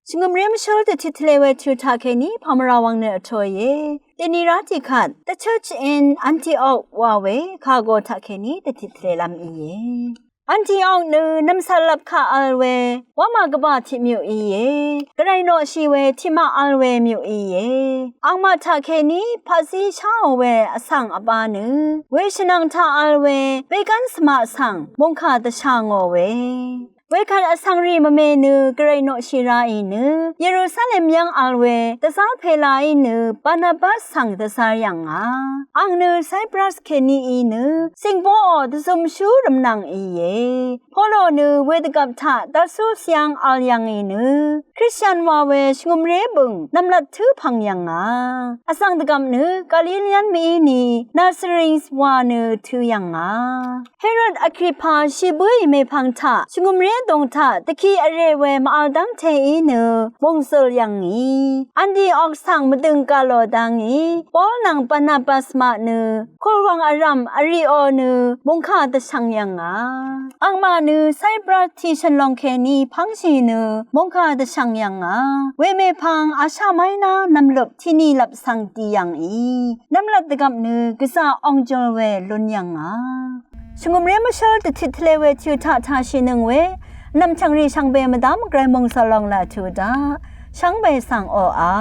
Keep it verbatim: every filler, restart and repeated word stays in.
Shvngø̀mré mvshǿl dvtit tvle we tø taqkèní pàmvrà wvng nø vtōìe. Dèni rá tiqkvt, the church in Antioch wa we kàgø taqkèní dvtit tvlelv́m íe. Antioch nø nv̀msvt lvp kaq vl we wamà gvbà tiq myuq íe. Gvray noqshi we tiqmaq vl we myuq íe. Angmaq taqkèní paqzí sháò we vsvng vbá nø, we shvnvng taq vl we wegv́n svmaq svng mòngkà dvshà ngò we. Wekvt vsvngrì mvme nø gvray noqshi ráì nø Yerusalem yv́ng vl we dvzv́r pelaí nø Barnabas svng dvzv́r yv̀ngà. Àng nø Cyprus kèní í nø sìngbóò dvzumshú rvmnvng íe. Polo nø wedvgvp taq dvsú syv́ng vl yv̀ngì nø Kristian wa we shvngø̀mré bø̀ng nv̀mlat tǿ pv̀ng yv̀ngà. Vsvng dvgvp nø Galilian mìíni Nazarenes wa nø tø̄ yv̀ngà. Herod Agrippa shì bǿì mèpvng taq shvngø̀mré vdùng taq dvki vrè we mv-vl dv́ngteí nø mòngzø̀l yv̀ngì. Antioch svng mvdø̀ng gà lò dá ngì Pol nvng Barnabas maq nø kùrwàng vrv̀m vrìò nø mòngkà dvshvng yv̀ngà. Angmaq nø Cyprus tì shø̀n lòng kèní pv́ngshì nø mòngkà dvshvng yv̀ngà. Wemèpvng Asia Minor nv̀mløp tìni lvp svng dì yv̀ngì. Nv̀mlat dvgvp nø gvzà ong jøl we lún yv̀ngà. Shvngø̀mré mvshǿl dvtit tvle we tø taq taqshìnøng we nv̀mchv̀ngrì shvngbe mvdv́m gvray mòngzø̀l lòng laq tø daq shvngbe svng oqà.